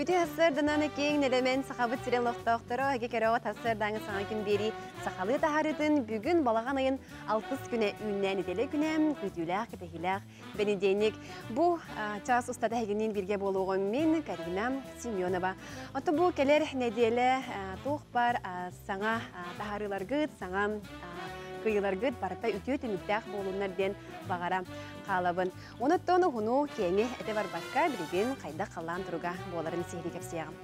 Үтүө сарсыарданан киэҥ нэлэмэн Сахабыт сирин олохтоохторо эһиги көрөҕүт сарсыардааҥы саҥа күн биэрии сахалыы таһаарыытын бүгүн балаҕан ыйын алтыс күнэ үүннээн идэлэ күнэ күүтүүлээх кэтэһиилээх бэнидиэнньик. Бу чаас устата эһигинниин бииргэ буолуоҕум мин Карина Семенова. Оттон бу кэлэр нэдиэлэ туох баар саҥа таһаарыыларгыт, саҥа кыайыыларгыт барыта үтүө түмүктээх буолуннар диэн баҕара хаалабын. Онуттан уһуну киэҥи этэ барбакка билигин хайдах халлаан туруга буоларын сиһилии кэпсиэҕим.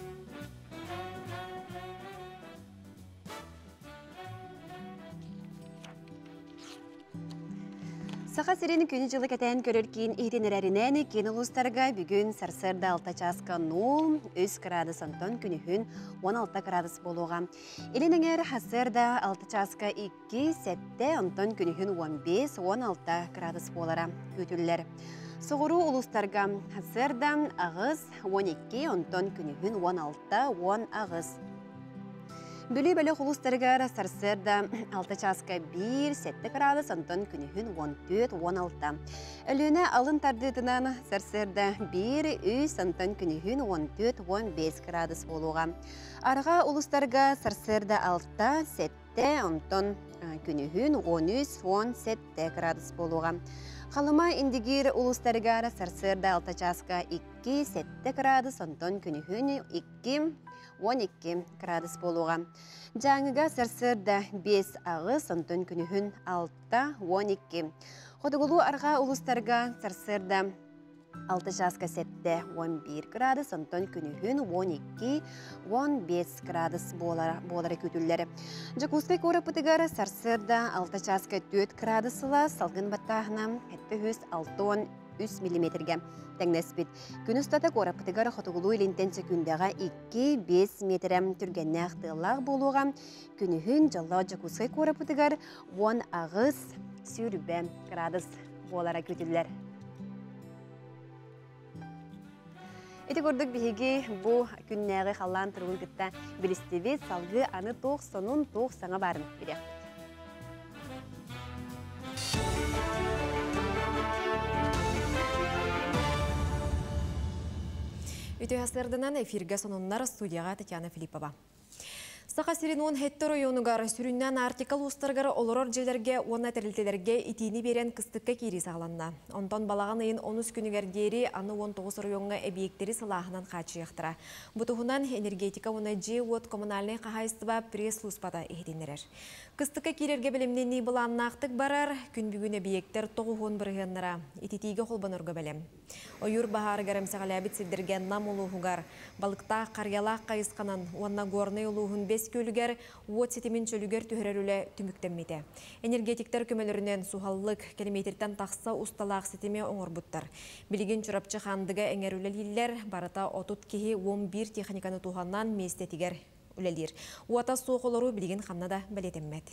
Саха сирин күнү-дьылы кэтээн көрөр киин иһитиннэрэринэн киин улуустарга бүгүн сарсыарда 6 чааска 0, 3 градус, онтон күнүһүн 16 градус буолуоҕа. Илин эҥээр сарсыарда 6 чааска 2, 7, онтон күнүһүн 15, 16 градус буолара күүтүллэр. Соҕуруу улуустарга сарсыарда 8, 12, онтон күнүһүн 16, 18. Бүлүү бөлөх улуустарыгар сарсыарда 6 чааска 1, 7 градус, онтон күнүһүн 14, 16. Өлүөнэ алын тардыытынан сарсыарда 1, 3, онтон күнүһүн 14, 15 градус буолуоҕа. Арҕаа улуустарга сарсыарда 6, 7, онтон күнүһүн 13, 17 градус буолуоҕа. Халыма Индигиир улуустарыгар сарсыарда 6 чааска 2, 7 градус, онтон күнүһүн 2, 12 градус буолуоҕа. Дьааҥыга сарсыарда 5-8, онтон күнүһүн 6-12. Хотугулуу-арҕаа улуустарга сарсыарда 6 чааска 7-11 градус, онтон күнүһүн 12-15 градус буолара күүтүллэр. Дьокуускай куораппытыгар сарсыарда 6 чааска 4 градус сылаас, салгын баттааһына 763 миллиметргэ тэҥнэспит. Күн устата куораппытыгар хотугулуу-илинтэн сөкүүндэҕэ 2-5 миэтэрэ түргэннээх тыаллаах буолуоҕа. Күнүһүн дьоллоох Дьокуускай куораппытыгар 18 сүүрбэ градус буолара күүтүллэр. Ити курдук биһиги бу күннээҕи халлаан туругун кытта билистибит, салгыы аны туох сонун, туох саҥа баарын билиэхпит. Үтүө сарсыарданан эфиргэ сонуннар студияҕа Татьяна Филиппова. Саха сирин уон хетте оройуонугар сүрүннээн Арктика улуустарыгар олорор дьиэлэргэ уонна тэрилтэлэргэ итиини биэрэн кыстыкка киирии саҕаланна. Онтон балаҕан ыйын онус күнүгэр диэри аны 19 оройуоҥҥа эбийиэктэри сылааһынан хааччыйыахтара. Бу туһунан энергетика уонна дьиэ-уот коммунальнай хаһаайыстыба пресс-службата иһитиннэрэр. Кыстыкка киирэргэ бэлэмнэнии былааннаахтык барар, күн бүгүн эбийиэктэр тоҕуһуон бырыһыаннара ититиигэ холбонорго бэлэм. Ойуур баһаарыгар эмсэҕэлээбит сирдэргэ Нам улууһугар Балыктаах Харыйалаах хайысханан уонна Горнай улууһун Бэс Күөлүгэр уот ситимин чөлүгэр түһэрэр үлэ түмүктэммитэ. Энергетиктэр көмөлөрүнэн суһаллык километртэн тахса усталаах ситими оҥорбуттар. Билигин Чурапчы Хаандыга эҥэр үлэлииллэр, барыта 30 киһи 11 техниканы туһанан миэстэтигэр үлэлиир. Уота суох олоруу билигин ханна да бэлиэтэммэт.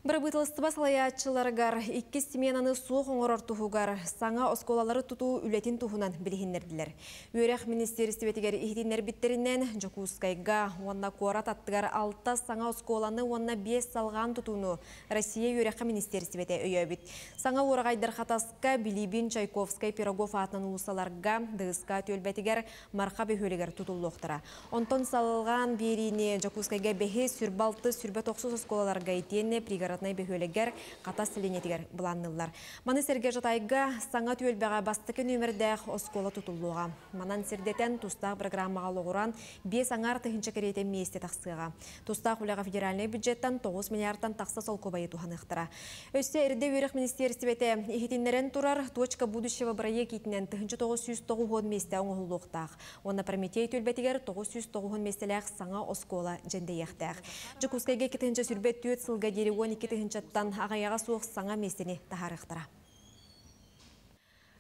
Бырабыыталыстыба салайааччыларыгар иккис сменаны суох оҥорор туһугар саҥа оскуолалары тутуу үлэтин туһунан билиһиннэрдилэр. Үөрэх министиэристибэтигэр иһитиннэрбиттэринэн, Дьокуускайга уонна куорат аттыгар алта саҥа оскуоланы уонна биэс салҕаан тутууну Россия үөрэххэ министиэристибэтэ өйөөбүт. Саҥа уораҕайдар Хатаска, Билибин, Чайковскай, Пирогов аатынан уулуссаларга, Дыыска түөлбэтигэр Марха бөһүөлэгэр тутуллуохтара. Онтон салҕаан биэриини Дьокуускайга бэһис, сүрбэ алтыс, сүрбэ тохсус оскуолаларга итиэннэ Пригороднай бөһүөлэгэр Хатас сэлиэнньэтигэр былаанныыллар. Маны сэргэ Жатайга саҥа түөлбэҕэ бастакы нүөмэрдээх оскуола тутуллуоҕа. Манан сирдэтэн тустаах программаҕа олоҕуран биэс аҥаар тыһыынча кэриэтэ миэстэ тахсыаҕа. Тустаах үлэҕэ федеральнай бюджеттан 9 миллиардтан тахса солкуобайы туһаныахтара. Өссө эрдэ үөрэх министиэристибэтэ иһитиннэрэн турар «Точка будущего» бырайыак иитинэн 1990 миэстэ оҥоһуллуохтаах. Уонна Прометей түөлбэтигэр 990 миэстэлээх саҥа оскуола дьэндэйиэхтээх. Дьокуускайга 2024 сылга диэри 12 тыһыынчаттан аҕыйаҕа суох саҥа миэстэни таһаарыахтара.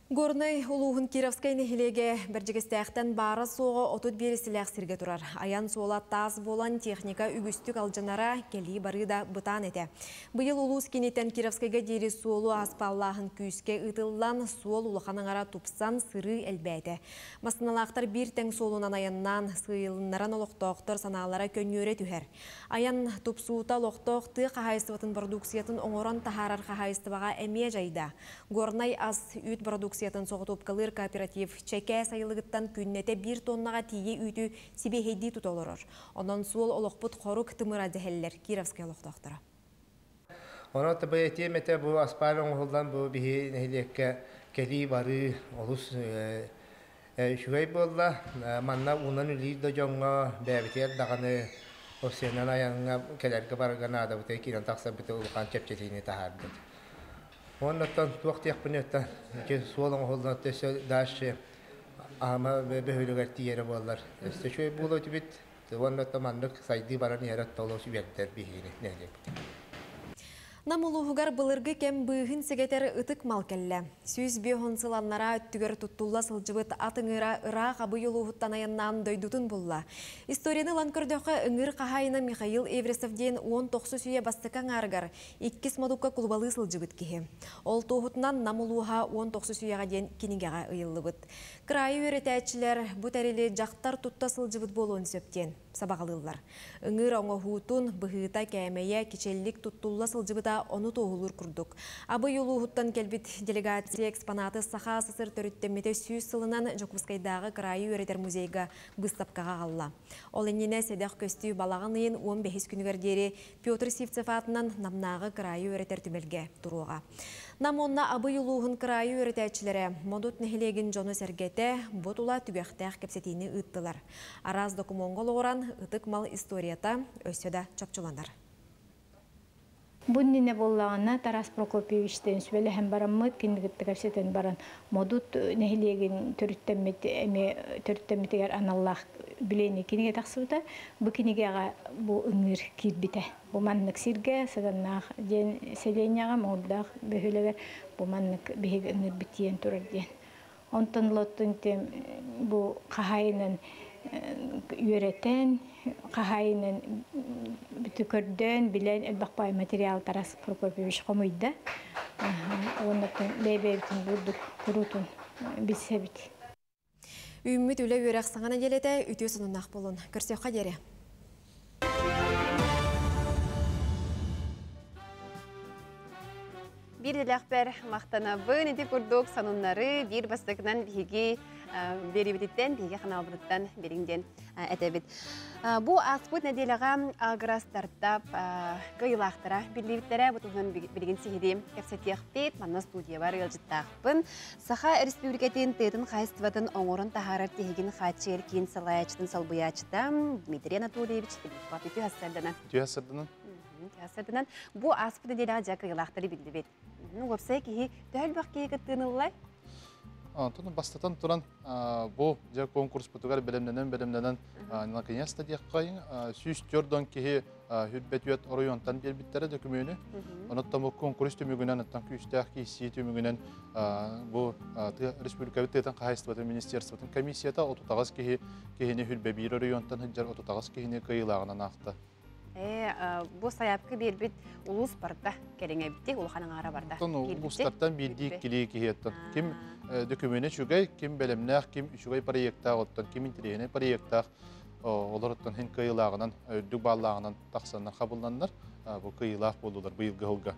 Горнай улууһун Кировскай нэһилиэгэ Бэрдьигэстээхтэн баара-суоҕа 31 силээх сиргэ турар. Айан суола таас буолан техника үгүстүк алдьанара, кэлии-барыы да бытаан этэ. Быйыл улуус киниттэн Кировскайга диэри суолу аспааллааһын күүскэ ыытыллан, суол улахан аҥара тупсан, сырыы элбээтэ. Массыыналаахтар биир тэҥ суолунан айаннаан, сыыйылыннаран олохтоохтор санаалара көнньүөрэ түһэр. Айан тупсуута олохтоох тыа хаһаайыстыбатын бородууксуйатын оҥорон таһаарар хаһаайыстыбаҕа эмиэ дьайда. Горнай ас үүт бородууксуйатын Бородууксуйатын соҕотуопкалыыр кооператив Чэкээ сайылыгыттан күннэтэ биир тоннаҕа тиийэ үүтү сибиэһэйдии тута олорор. Онон суол олохпут хорук тымыра дэһэллэр Кировскай олохтоохторо. Онон этиэм этэ бу аспаал оҥоһуллан бу биһи нэһилиэккэ кэлии барыы олус үчүгэй буолла. Манна уунан үлэлиир да дьоҥҥо бэйэбитигэр даҕаны Осенан айаҥҥа кэлэргэ барарга наадабытыгар киирэн тахсарбыт улахан чэпчэтиини таһаарбыт. Оннуттан туох диэхпин оттон ити суол оҥоһуллан өссө дальше Аһыма бөһүөлэгэр тиийэрэ буоллар өссө үчүгэй буолуо этибит. Уонна маннык сайдыы баран иһэрэ олус үөрдэр биһигини нэһилиэкпит. Нам улууһугар былыргы кэм быыһын сэгэтэр ытык мал кэллэ. 150 сыл аннараа өттүгэр туттулла сылдьыбыт ат ыҥыыра ыраах Абый улууһуттан айаннаан дойдутун булла. Историяны ылан көрдөххө, ыҥыыр хаһаайына Михаил Эвресов диэн 19 үйэ бастакы аҥаарыгар иккис модукка кулубалыы сылдьыбыт киһи. Ол туоһутунан Нам улууһа 19 үйэҕэ диэн кинигэҕэ ыйыллыбыт. Кыраайы үөрэтээччилэр бу тэрили дьахтар тутта сылдьыбыт буолуон сөп диэн сабаҕалыыллар. Ыҥыыр оҥоһуутун быһыыта кээмэйэ кичэллик туттулла сылдьыбыта ону туоһулуур курдук. Абый улууһуттан кэлбит делегация экспонаты Саха СССР төрүттэммитэ 100 сылынан Дьокуускайдааҕы кыраайы үөрэтэр музейга быыстапкаҕа аҕалла. Ол иннинэ сэдэх көстүү балаҕан ыйын 15 күнүгэр диэри Петр Сивцев аатынан Намнааҕы кыраайы үөрэтэр түмэлгэ туруоҕа. Нам уонна Абый улууһун кыраайы үөрэтээччилэрэ Модут нэһилиэгин дьоно-сэргэтэ бу тула түгэхтээх кэпсэтиини ыыттылар. Араас докумуоҥҥа олоҕуран, ытык мал историята өссө да чопчуланар. Бу иннинэ буоллаҕына Тарас Прокопьевичтыын сүбэлэһэн бараммыт, кинини кытта кэпсэтэн баран, Модут нэһилиэгин төрүттэммит эмиэ төрүттэммитигэр аналлаах билиэннэй кинигэ тахсыбыта. Бу кинигэҕэ бу ыҥыыр киирбитэ. Бу маннык сиргэ Сыганнаах диэн сэлиэнньэҕэ Муҥурдаах бөһүөлэгэр бу маннык биһиги ыҥыырбыт тиийэн турар диэн. Онтон лоттун бу хаһаайынан үөрэтэн, хаһаайынан бүтү көрдөөн, билэн элбэх баай материал Тарас Прокопьевич хомуйда. Уонна бэйэ-бэйэбитин бурдук куруутун билсэбит. Үүммүт үлэ үөрэх саҥа нэдиэлэтэ үтүө сонуннаах буолун. Көрсүөххэ диэри. Биир идэлээхпэр махтанабын. Ити курдук сонуннары биир бастакынан биһиги биэриибититтэн, биһиги ханаалбытыттан бириҥ диэн этэбит. Бу ааспыт нэдиэлэҕэ Агро стартап кыайыылаахтара биллибиттэрэ. Бу туһунан билигин сиһилии кэпсэтиэхпит. Манна студиябар ыалдьыттаахпын. Саха Республикатын тыатын хаһайыстыбатын оҥорон таһаарар тиһигин хааччыйар киин салайааччытын солбуйааччыта Дмитрий Анатольевич Филиппов. Үтүө сарсыарданан. Үтүө сарсыарданан. Сарсыарданан бу ааспыт нэдиэлэҕэ дьэ кыайыылаахтары биллибит. Уопсай киһи төһө элбэх киһи кыттыыны ыллай? Онтон бастатан туран бу дьэ конкурспутугар бэлэмнэнэн-бэлэмнэнэн наконец-то диэххэйин 104 киһи хүрбэтүөт оройуонтан биэрбиттэрэ дөкүмүөнү. Онуттан бу конкурс түмүгүнэн, оттон күүстээх киирсии түмүгүнэн бу республикабыт тыатын хаһайыстыбатын министерствотын комиссията 38 киһи киһини хүрбэ биир оройуонтан сылдьар 38 киһини кыайыылааҕынан аахта. Бу сайаапка биэрбит улуус барда кэриҥэбити улахан аҥаара барда. Оттон улуустартан биирдии иккилии киһи ким дөкүмүөнэ үчүгэй, ким бэлэмнээх, ким үчүгэй проектаах, оттон ким интэриэһинэй проектаах олор оттон хин кыайыылааҕынан, үрдүк бааллааҕынан тахсаннар хабылланнар бу кыайыылаах буоллулар быйылгы сылга.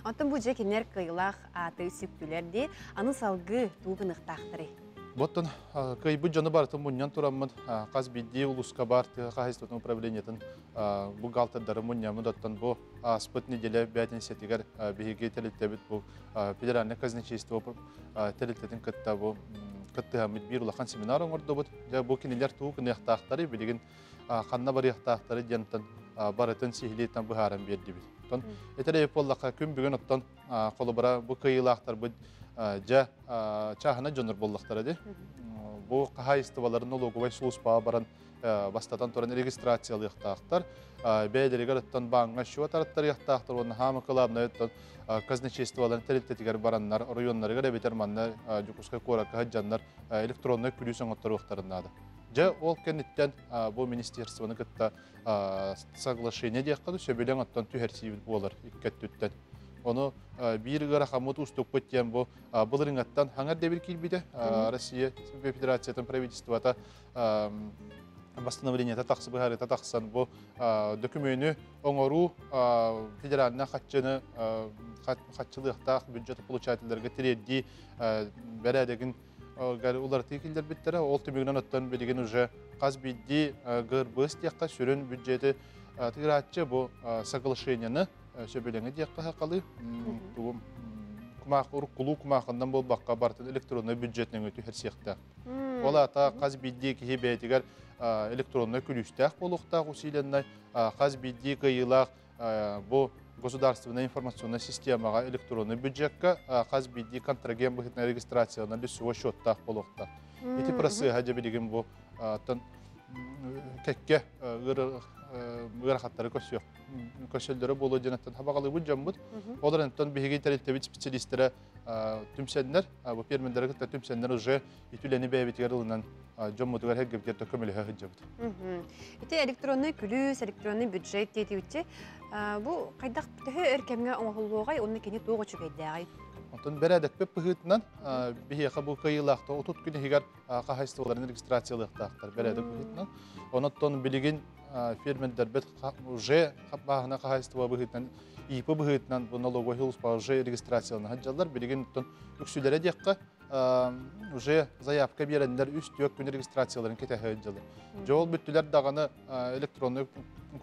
Онтон бу дьэ кинилэр кыайыылаах ааты сүктүлэр дии. Аны салгыы тугу гыныахтаахтарый? Боттон кыайбыт дьону барытын мунньан тураммыт хас биирдии улууска баар тыа хаһайыстыбатын управлениетын бухгалтердары мунньаммыт оттон бу ааспыт неделя бээтинсэтигэр биһиги тэрилтэбит бу федеральное казначейство тэрилтэтин кытта бу кыттыһаммыт биир улахан семинар оҥордубут. Дьэ бу кинилэр тугу гыныахтаахтары билигин ханна барыахтаахтары диэнтэн барытын сиһилииттэн быһааран биэрдибит. Оттон этэрэй буоллахха күн бүгүн оттон холобура бу кыайыылаахтарбыт дьэ чааһына дьоннор буоллахтара ди. Бу хаһаайыстыбаларын налоговай сулууспаҕа баран бастатан туран регистрациялыахтаахтар. Бэйэлэригэр оттон бааҥҥа счет араттарыахтаахтар уонна хаама кылаабынай оттон казначействоларын тэрилтэтигэр бараннар оройуоннарыгар эбэтэр манна Дьокуускай куоракка сылдьаннар электроннай күлүүс оҥотторуохтарын наада. Дьэ ол кэнниттэн бу министерствоны кытта соглашение диэххэ сөбүлэҥ оттон түһэрсиибит буолар икки өттүттэн. Ону биир ыарахаммыт уустукпут диэн бу былырыҥаттан хаҥар дэбир киирбитэ. Россия Федерациятын правительствота Восстановлениета тахсы быһаарыыта тахсан бу дөкүмүөнү оҥоруу федеральнай хаччыны хаччылыахтаах бюджет получателлэргэ тириэрдии бэрээдэгин уларытыы киллэрбиттэрэ. Ол түмүгүнэн оттон билигин уже хас биирдии ГРБС диэххэ сүрүн бюджети тыырааччы бу соглашениены сөбүлэҥи диэххэ хакалыы тугум кумаах уруккулуу кумаахындан буолбакка барытын электронный бюджетнеҥы түһэрсиэхтээх. Ол аата хас биирдии киһи бэйэтигэр электроннай күлүүстээх буолуохтаах усиленнай, хас биирдии кыайыылаах бу государственная информационная системаҕа электронный бюджекка хас биирдии контрагент быһыытынан регистрацияланар лицевой счеттаах буолуохтаах. Ити процеһа дьэ билигин бу кэккэ ыарахаттары көрсүөх көрсөллөрө буолуо диэн хабаҕалыыбыт дьоммут. Ол эрэн биһиги тэрилтэбит специалистэрэ түмсэннэр, бу фермердары кытта түмсэннэр уже ити үлэни бэйэбитигэр ылынан дьоммутугар эргибитигэр көмөлөһө сылдьабыт. Ити электронный күлүүс, электронный бюджет диэтибитчи, бу хайдах төһө өр кэмҥэ оҥоһуллуоҕай, онно кини туох үчүгэйдээҕий? Онтон бэрээдэкпит быһыытынан биһиэхэ бу кыайыылаахта 30 күн иһигэр хаһайыстыбаларын регистрациялыахтаахтар бэрээдэк быһыытынан. Онон билигин фермердэрбит уже бааһына хаһайыстыба быһыытынан ИП быһыытынан бу налоговый улуспа уже регистрациялана сылдьаллар. Билигин үксүлэрэ диэххэ уже заявка биэрэннэр 3-4 күн регистрацияларын кэтэһэ сылдьаллар. Дьол бүттүлэр даҕаны электронный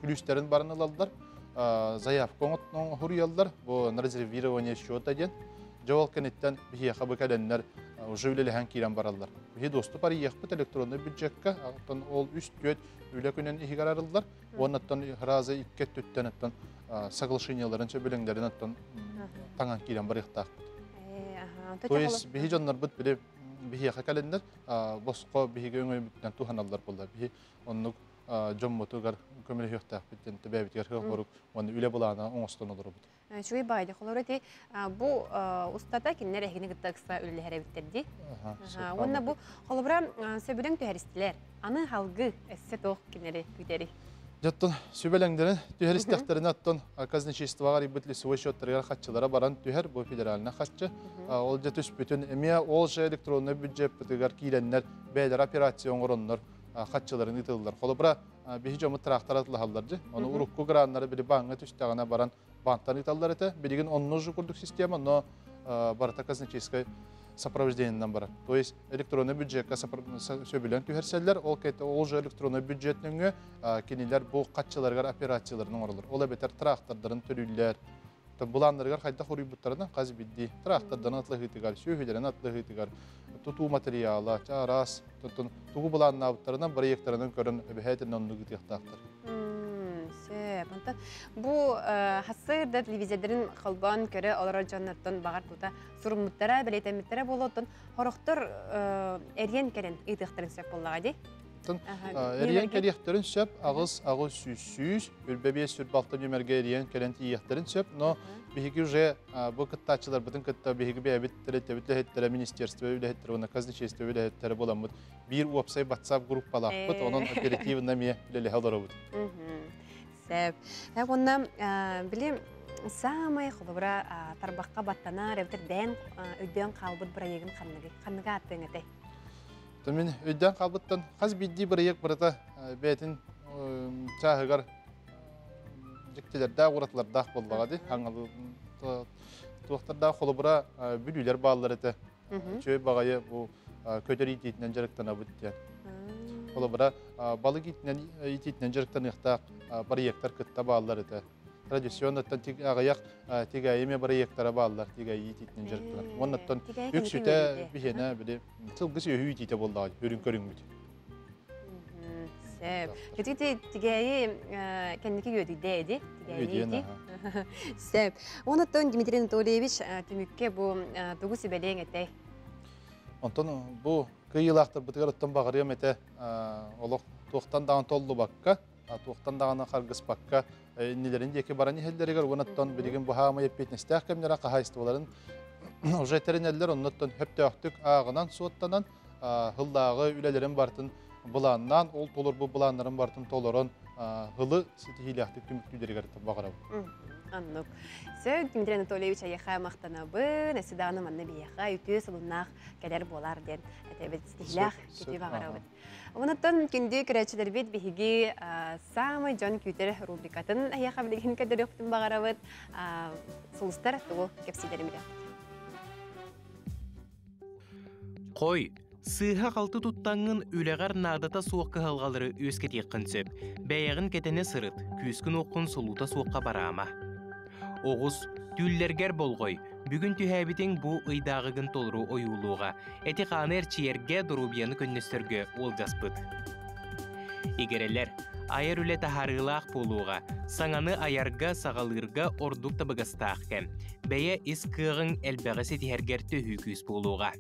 күлүүстэрин барын ылаллар, заявка оҥоһуруйаллар, бу на резервирование счета диэн. Дьол кэнниттэн биһиэхэ бу кэлэннэр уже үлэлэһэн киирэн бараллар. Биһи доступ арыйыахпыт электронный бюджекка, оттон ол 3-4 үлэ күнүн иһигэр арыллар. Оннуттан разы икки өттүттэн оттон соглашенияларын сөбүлэҥнэрин оттон таҥан киирэн барыахтаахпыт. То есть биһи дьоннорбут били биһиэхэ кэлэннэр босхо биһиги өҥөйбүтүнэн туһаналлар буолла. Биһи оннук дьоммутугар көмөлөһүөхтээхпит диэн төбөбүтүгэр хыһорук уонна үлэ былаана оҥостон олоробут. Үчүгэй баайды холор эти бу устата кинилэр эһигини кытта ыкса үлэлэһэр эбиттэр дии. Уонна бу холобура сөбүлэҥ түһэристилэр. Аны халгы эссе туох кинилэри күүтэри. Дьоттон сүбэлэҥдэрин түһэристэхтэринэ оттон казначействоҕа арыйбыт лицевой счеттарыгар хаччылара баран түһэр, бу федеральный хаччы. Ол дьэ түспүтүн эмиэ ол же электронный бюджеппытыгар киирэннэр бэйэлэр операция оҥороннор хаччыларын ыытыллар. Холобура биһи дьоммут трактор атылаһаллар дьи. Ону урукку граннары били бааҥҥа түстэҕинэ баран банктан ыыталлар этэ. Билигин онно же курдук система, но барыта казначейскай сопровождениеннан барар. То есть электронный бюджетка сөбүлэн түһэрсэллэр, ол кэте ол же электронный бюджет нөҥүө кинилэр бу хаччыларыгар операцияларын оҥороллор. Ол эбэтэр трактордарын төлүүллэр. Булааннарыгар хайдах уруйбуттарынан хас бидди трактордан атлаһыытыгар, сүөһүлэрин атлаһыытыгар, тутуу материала, чаараас, тугу булааннаабыттарынан, проекттарынан көрөн эбэһээтин оннук ытыахтаахтар. Сөп. Онтон бу хассыыр да телевизордарын холбоон көрө олорор дьоннортон баҕар тута суруммуттара, бэлиэтэммиттэрэ буолуоттун хорохтор эриэн кэлэн ыытыахтарын сөп буоллаҕа дии. Эриэн кэлиэхтэрин сөп, аҕыс аҕыс сүүс сүүс, үрбэ биэс сүрбэ алта нүмергэ эриэн кэлэн тиийиэхтэрин сөп, но биһиги уже бу кыттааччыларбытын кытта биһиги бэйэбит тэрилтэбит үлэһиттэрэ, министерство үлэһиттэрэ уонна казначейство үлэһиттэрэ буоламмыт биир уопсай WhatsApp группалаахпыт, онон оперативно эмиэ үлэлэһэ олоробут. Сөп. Уонна били самай холобура тарбахха баттанар эбэтэр бэйэн өйдөөн хаалбыт бырайыагын ханныгы ханныгы ааттыаҥ этэй? Мин өйдөөн хаалбыттан хас биирдии бырайыак барыта бэйэтин чааһыгар дьиктилэрдээх уратылардаах буоллаҕа дии. Туохтардаах холобура бүлүүлэр бааллар этэ. Үчүгэй баҕайы бу көтөр иитиитинэн дьарыктанабыт диэн. Холобура балык иитиитинэн дьарыктаныахтаах проекттар кытта бааллар этэ. Традиционнаттан аҕыйах тигээйиме проекттара бааллар тигээйи иитиитинэн дьарыктанар. Уоннаттан үксүтэ биһиэнэ били сылгы сүөһү иитиитэ буоллаҕа үрүҥ көрүҥмүт. Сөп. Кити тигээйи кэнники үөдүйдэ эди. Тигээйи. Сөп. Онуттан Дмитрий Анатольевич түмүккэ бу тугу сүбэлиэҥ этэй? Онтон бу кыйыылаахтарбытыгар оттон баҕарыам этэ олох туохтан даҕаны толлубакка, туохтан даҕаны харгыспакка иннилэрин диэки баран иһэллэригэр уонаттан билигин бу хаамай эппиэтинэстээх кэмнэрэ хаһаайыстыбаларын уже тэринэллэр, оннуттан хөптөөхтүк ааҕынан суоттанан хыллааҕы үлэлэрин бартын былааннаан, ол толорбут былааннарын бартын толорон хылы ситиһиилээхтик түмүктүүлэригэр баҕарабыт. Оннук. Сөп, Дмитрий Анатольевич эйиэхэ махтанабын, өссө даҕаны манна биһиэхэ үтүө солуннаах кэлэр буолар диэн этэбит ситиһилээх күтүү баҕарабыт. Онуттан күндү көрөөччүлэрбит биһиги саамай дьон күүтэр рубрикатын эһиэхэ билигин көрдөрүөхпүтүн баҕарабыт. Сулустар тугу кэпсиилэрин билиэхпит. Хой, сыыһа-халты туттаҥҥын үлэҕэр наадата суох кыһалҕалары үөскэтиэххин сөп. Бэйэҕин кэтэнэ сырыт, күүскүн-уоххун солуута суохха бараама. Оҕус, түүллэргэр болҕой, бүгүн түһээбитиҥ бу ыйдааҕыгын толору ойуулуоҕа. Эти-хааны эрчийэргэ, доруобуйаны көннөстөргө уолдьаспыт. Игирэлэр, айар үлэ таһаарыылаах буолуоҕа. Саҥаны айарга, саҕалыырга ордук табыгастаах кэм. Бэйэ ис кыаҕыҥ элбэҕи ситиһэргэр төһүү күүс буолуоҕа.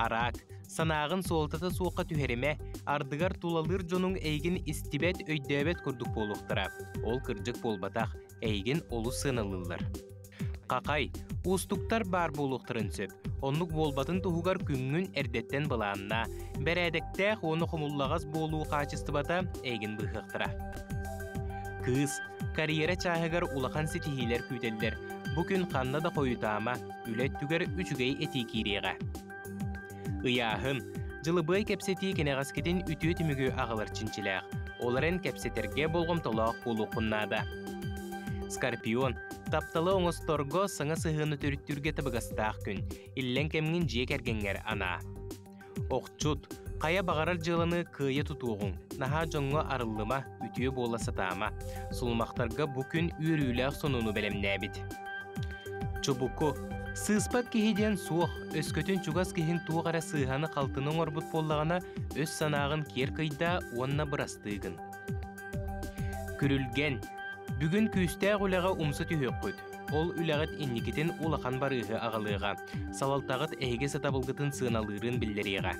Араак, санааҕын суолтата суохха түһэримэ, ардыгар тулалыыр дьонуҥ эйигин истибэт, өйдөөбөт курдук буолуохтара. Ол кырдьык буолбатах, эйигин олус сыаналыыллар. Хахай, уустуктар баар буолуохтарын сөп. Оннук буолбатын туһугар күҥҥүн эрдэттэн былааннаа. Бэрээдэктээх уонна хомуллаҕас буолуу хаачыстыбата эйигин быыһыахтара. Кыыс, карьера чааһыгар улахан ситиһиилэр күүтэллэр. Бу күн ханна да хойутаама, үлэ өттүгэр үчүгэй этии киириэҕэ. Ыйааһын, дьылыбыай кэпсэтии кэнэҕэскитин үтүө түмүгү аҕалар чинчилээх. Ол эрэн кэпсэтэргэ болҕомтолоох буолуоххун наада. Скорпион, тапталы оҥосторго саҥа сыһыаны төрүттүүргэ табыгастаах күн. Иллэҥ кэмҥин дьиэ кэргэҥҥэр анаа. Охчут, хайа баҕарар дьыаланы кыайа тутуоҕуҥ, наһаа дьоҥҥо арыллыма, үтүө буола сатаама. Сулумахтарга бу күн үөрүүлээх сонуну бэлэмнээбит. Чубуку, сыыспат киһи диэн суох, өскөтүн чугас киһиҥ туох эрэ сыыһаны-халтыны оҥорбут буоллаҕына, өс санааҕын киэр кыйдаа уонна бырастыы гын. Күрүлгэн, бүгүн күүстээх үлэҕэ умса түһүөххүт. Ол үлэҕит инникитин улахан барыыһы аҕалыаҕа. Салалтаҕыт эһиги сатабылгытын сыаналыырын биллэриэҕэ.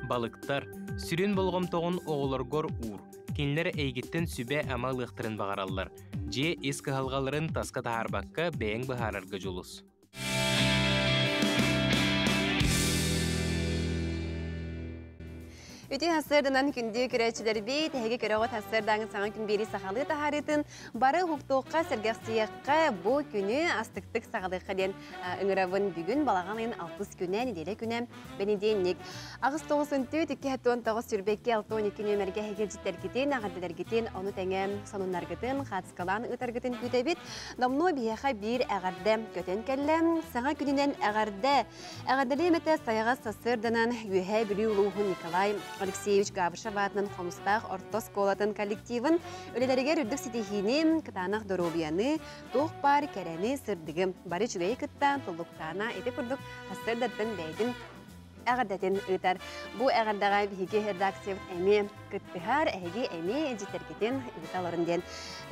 Балыктар, сүрүн болҕомтоҕун оҕолоргор уур. Кинилэр эйигиттэн сүбэ-ама ылыахтарын баҕараллар. Дьиэ ис кыһалҕаларын таска таһаарбакка бэйэҥ быһаарарга дьулус. Үтүө сарсыарданан күндү көрөөччүлэрбит, эһиги көрөҕүт сарсыардааҥы саҥа күн биэрии сахалыы таһаарыытын бары уһуктуохха, сэргэхсийиэххэ, бу күнү астыктык саҕалыахха диэн ыҥырабын. Бүгүн балаҕан ыйын алтыс күнэ, нэдиэлэ күнэ, бэнидиэнньик. Аҕыс тоҕус түөрт, икки он тоҕус сүүрбэкки алта он икки нүөмэргэ эһиги илдьиттэргитин, эҕэрдэлэргитин, ону тэҥэ сонуннаргытын, хаацкалаан ыытаргытын күүтэбит. Номнуо биһиэхэ биир эҕэрдэ көтөн кэллэ. Саҥа күнүнэн эҕэрдэ! Эҕэрдэлиэм этэ сайаҕас сарсыарданан Үөһээ Бүлүү улууһун Николай Алексеевич Габышев аатынан Хомустаах орто оскуолатын коллективын үлэлэригэр үрдүк ситиһиини, кытаанах доруобуйаны, туох баар кэрэни, сырдыгы бары үчүгэйи кытта туллуктаана ити курдук сарсыардаттан бэйэтин эҕэрдэтин ыытар. Бу эҕэрдэҕэ биһиги редакциябыт эмиэ кыттыһар, эһиги эмиэ илдьиттэргитин ыыта олорун диэн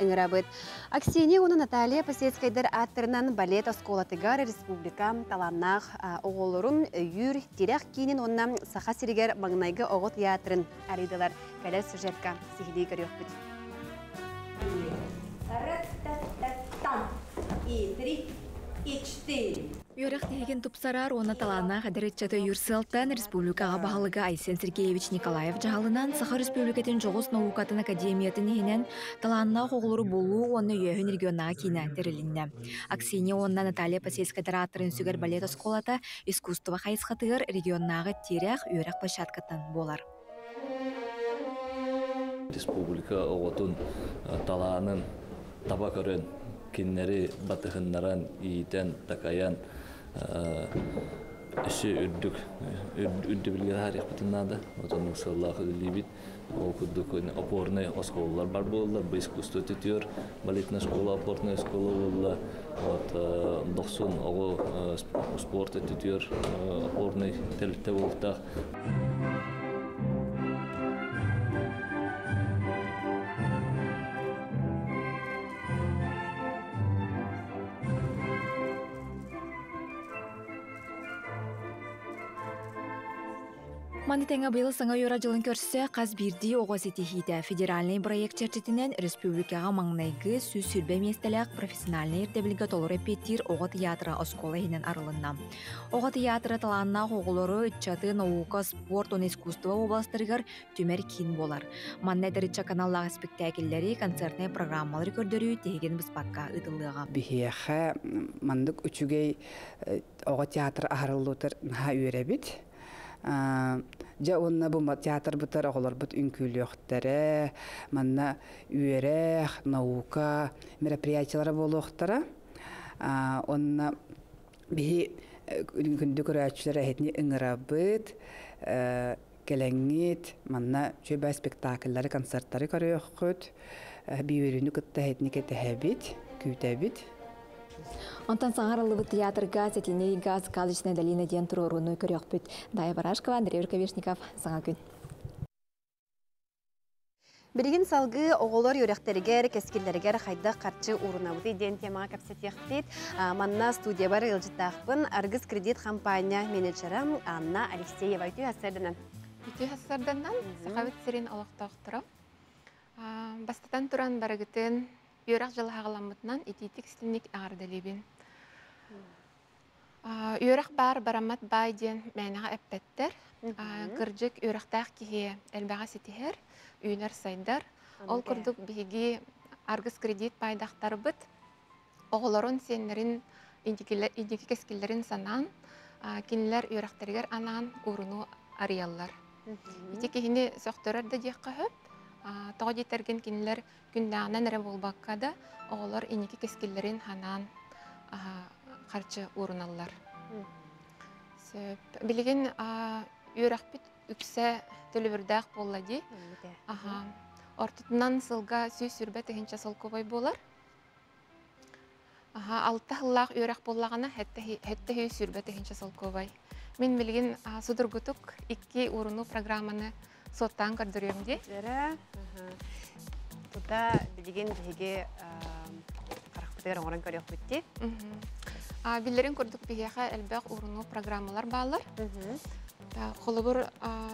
ыҥырабыт. Аксения уонна Наталья Посельскайдар ааттарынан балет оскуолатыгар республика талааннаах оҕолорун өйүүр тирэх киинин уонна Саха сиригэр маҥнайгы оҕо театрын арыйдылар. Кэлэр сюжетка сиһилии көрүөхпүт. Ра-та-та-там. И три, и четыре. Үөрэх тиһигин тупсарар уонна талааннаах эдэр ыччаты өйүүр сыалтан республикаҕа баһылыга Айсен Сергеевич Николаев дьаһалынан Саха Республикатын дьоҕус наукатын академиятын иһинэн талааннаах оҕолору булуу уонна өйөөһүн регионнааҕы киинэ тэрилиннэ. Аксинья уонна Наталья Посельская ааттарын сүгэр балет оскуолата искусство хайысхатыгар регионнааҕы тирэх үөрэх площадкатынан буолар. Республика оҕотун талаанын таба көрөн, кинилэри батыһыннаран, иитэн, такайан өссө үрдүк үрдүбүлгэ таһаарыахпытын наада. Отоннук сыаллаах үлэлиибит. Ол курдук опорнай оскуолалар бар буоллар, бу искусство түтүөр балетная школа, опорная школа буолла. Вот дохсун оҕо спорт өттүтүгэр опорнай тэрилтэ буолуохтаах. Маны тэҥэ быйыл саҥа үөрэх дьылын көрсө хас биирдии оҕо ситиһиитэ федеральнай бырайыак чэрчитинэн республикаҕа маҥнайгы 120 миэстэлээх профессиональнай ирдэбилгэ толору эппиэттиир оҕо театра оскуола иһинэн арылынна. Оҕо театра талааннаах оҕолору, ыччаты наука, спорт уонна искусство уобаластарыгар түмэр киин буолар. Манна эдэр ыччат аналлаах испиктээкиллэри, концертнай программалары көрдөрүү тиһигин быспакка ыытыллыаҕа. Биһиэхэ маннык үчүгэй оҕо театр аһарыллыытыгар наһаа үөрэбит. Дьэ уонна бу театрбытар оҕолорбут үҥкүүлүөхтэрэ, манна үөрэх, наука мероприятиелара буолуохтара. Онно биһи күндү көрөөччүлэр эһитини ыҥырабыт, кэлэҥҥит, манна үчүгэй спектакльлары, концерттары көрүөххүт, биүрүнү кытта эһитини кэтэһэбит, күүтэбит. Онтон саҥарыллыбыт театрга Сэтинньи ыйга Сказочная долина диэн туруорууну көрүөхпүт. Дая Барашкова, Андрей Рукавишников, Саҥа күн. Билигин салгыы оҕолор үөрэхтэригэр, кэскиллэригэр хайдах харчы уурунабытый диэн темаҕа кэпсэтиэхпит. Манна студиябар ыалдьыттаахпын Аргыс кредит хампаанньа менеджера Анна Алексеева. Үтүө сарсыарданан. Үтүө сарсыарданан Сахабыт сирин олохтоохторо. Бастатан туран барыгытын үөрэх дьыла хаҕаламмытынан итиитик истинник эҕэрдэлиибин. Үөрэх баар бараммат баай диэн мээнэҕэ эппэттэр. Кырдьык үөрэхтээх киһи элбэҕи ситиһэр, үүнэр-сайдар. Ол курдук биһиги Аргыс кредит баайдахтарбыт оҕолорун, сиэннэрин инники кэскиллэрин санаан, кинилэр үөрэхтэригэр анаан ууруну арыйаллар. Ити киһини сөхтөрөр да диэххэ сөп. Тоҕо диэтэргин кинилэр күннээҕинэн эрэ буолбакка да, оҕолор инники кэскиллэрин ханаан харчы ууруналлар. Сөп. Билигин үөрэхпит үксэ төлөбүрдээх буолла дии. Аха. Ортотунан сылга 120 тыһыынча солкуобай буолар. Аха, алта сыллаах үөрэх буоллаҕына, 720 тыһыынча солкуобай. Мин билигин судургутук икки уурунуу программаны суоттаан көрдөрүөм дии. Тута билигин биһиги харахпытыгар оҥорон көрүөхпүт дии. Биллэрин курдук биһиэхэ элбэх уурунуу программалар бааллар. Холобур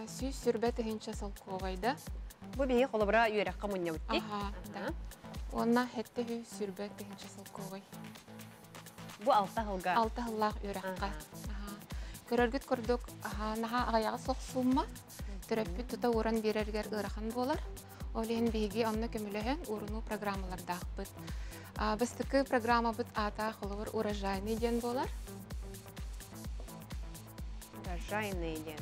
120 тыһыынча солкуобайда. Бу биһиги холобура үөрэххэ мунньабыт дии. Уонна 720 тыһыынча солкуобай. Бу алта сылга. Алта сыллаах үөрэххэ. Көрөргүт курдук, наһаа аҕыйаҕа суох суумма. Төрөппүт тута ууран биэрэригэр ыарахан буолар. Ол иһин биһиги онно көмөлөһөн уурунуу программалардаахпыт. Бастакы программабыт аата холобур урожайный диэн буолар. Урожайный диэн.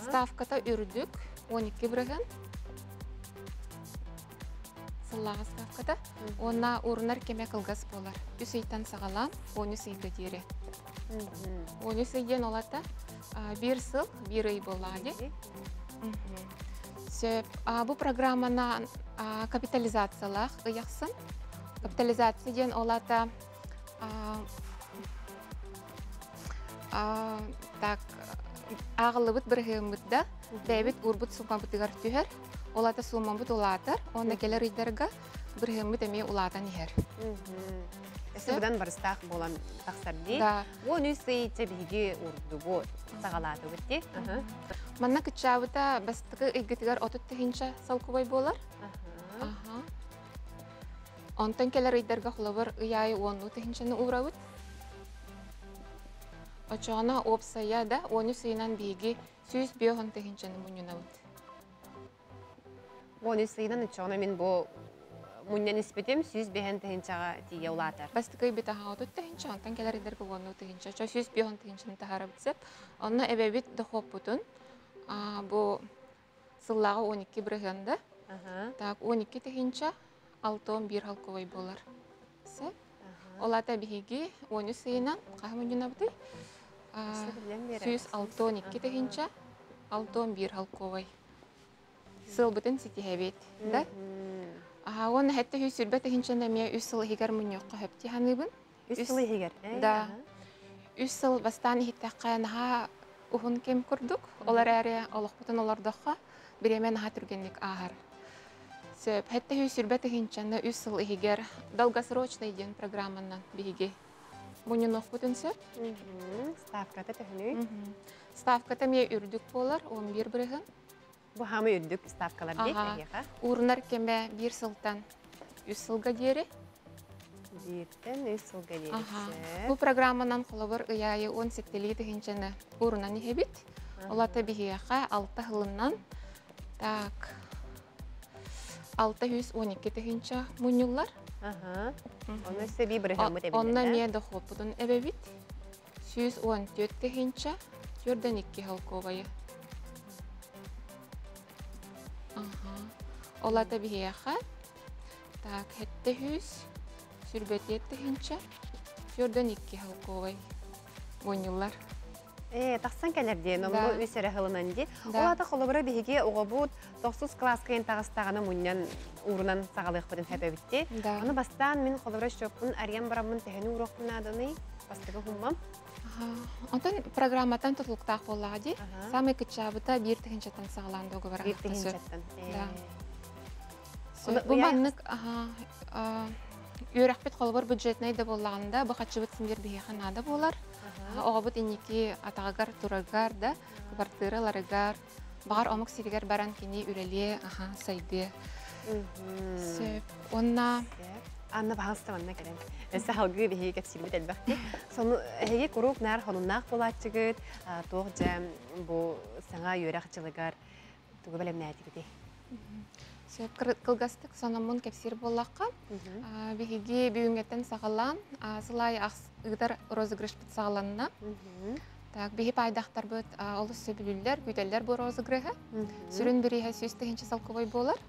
Ставката үрдүк, 12 бырыһын. Сыллааҕы ставката. Уонна уурунар кэмэ кылгас буолар. Үс ыйтан саҕалаан, 13 ыйга диэри. 13 ый диэн ол ата биир сыл, биир ый буоллаҕа дии. Сөп. Бу программана капитализациялаах ый ахсын. Капитализация диэн ол ата так ааҕыллыбыт бырыһыаммыт да бэйэбит уурбут сууммабытыгар түһэр. Ол ата сууммабыт улаатар, уонна кэлэр ыйдарга бырыһыаммыт эмиэ улаатан иһэр. Өссө барыстаах буолан тахсар дии. Уон үс ый биһиги урдубу саҕалаатыбыт дии. Манна кыччаабыта бастакы ыйгытыгар 30 тыһыынча солкуобай буолар. Онтон кэлэр ыйдарга холобур ый аайы уоннуу тыһыынчаны уурабыт. Очоҕуна уопсайа да 13 ыйынан биһиги 105 тыһыынчаны мунньунабыт. 13 ыйынан очоҕуна мин бу мунньан испитим 105 тыһыынчаҕа тиийэ улаатар. Бастакы ыйбыт аһа 30 тыһыынча, онтон кэлэр ыйдарга уоннуу тыһыынча. Очо 105 тыһыынчаны таһаарабыт сөп. Онно эбэбит дохуоппутун бу сыллааҕы 12 бырыһыан да. Так 12 тыһыынча 61 халковой буолар. Сөп. Ол ата биһиги 13 ыйынан хаһы мунньунабытый? 162 тыһыынча 61 халковой. Сылбытын ситиһэбит. Да? Уонна хэтте 120 тыһыынчаны эмиэ үс сыл иһигэр мунньуохха сөп дии саныыбын. Үс сыл иһигэр? Да. Үс сыл бастаан иһиттэххэ наһаа уһун кэм курдук. Ол эрээри олохпутун олордоххо бириэмэ наһаа түргэнник ааһар. Сөп. Хэтте 120 тыһыынчаны үс сыл иһигэр долгосрочный диэн программанан биһиги Мунньунуохпутун сөп. Ставката төһөнүй? Ставката эмиэ үрдүк буолар, 11 бырыһын. Бу хамы үрдүк ставкалар дии эһиэхэ? Уурунар кэмэ 1 сылтан 3 сылга диэри. Бииртэн 3 сылга диэри. Бу программанан холобур ый аайы 17 тыһыынчаны уурунан иһэбит. Ол ата биһиэхэ 6 сылынан так 612 тыһыынча мунньуллар. Онно өссө бии бырыһыаммыт эбиллэр. Онно эмиэ дохуоппутун эбэбит. 114 тыһыынча 42 холкуобайы. Ол ата биһиэхэ так 700 тыһыынча 42 холкуобай мунньуллар. Тахсан кэлэр диэн, онно үс эрэ сылынан дии. Ол аата холобура биһиги оҕобут тохсус кылааска ин таҕыстаҕына мунньан уурунан саҕалыахпытын сөп эбит. Аны бастаан мин холобура счеппун арыйан бараммын төһөнү ууруохпун нааданый? Бастакы хуммам. Онтон программаттан тутулуктаах буоллаҕа дии. Самый кыччаабыта биир тыһыынчаттан саҕалаан договор. Биир тыһыынчаттан. Да. Бу маннык үөрэхпит холобур бюджетнай да буоллаҕында бу хаччыбыт син биһиэхэ наада буолар. Оҕобут инники атаҕыгар тураргар да, квартираларыгар, баҕар омук сиригэр баран кини үлэлиэ, сайдыа. Сөп. Уонна Анна баһаалыста манна кэлэн. Өссө салгыы биһиги кэпсиирбит элбэхти. Сону эһиги куруук наар хонуннаах буолааччыгыт, туох дьэ бу саҥа үөрэх дьылыгар тугу бэлэмнээтигитий? Сөп кылгастык сономмун кэпсиир буоллахха, биһиги бүгүҥҥэттэн саҕалаан сыл аайы ыытар розыгрышпыт саҕаланна. Так, биһи паайдахтарбыт олус сөбүлүүллэр, күүтэллэр бу розыгрыһы. Сүрүн бирииһэ 100 000 солкуобай буолар.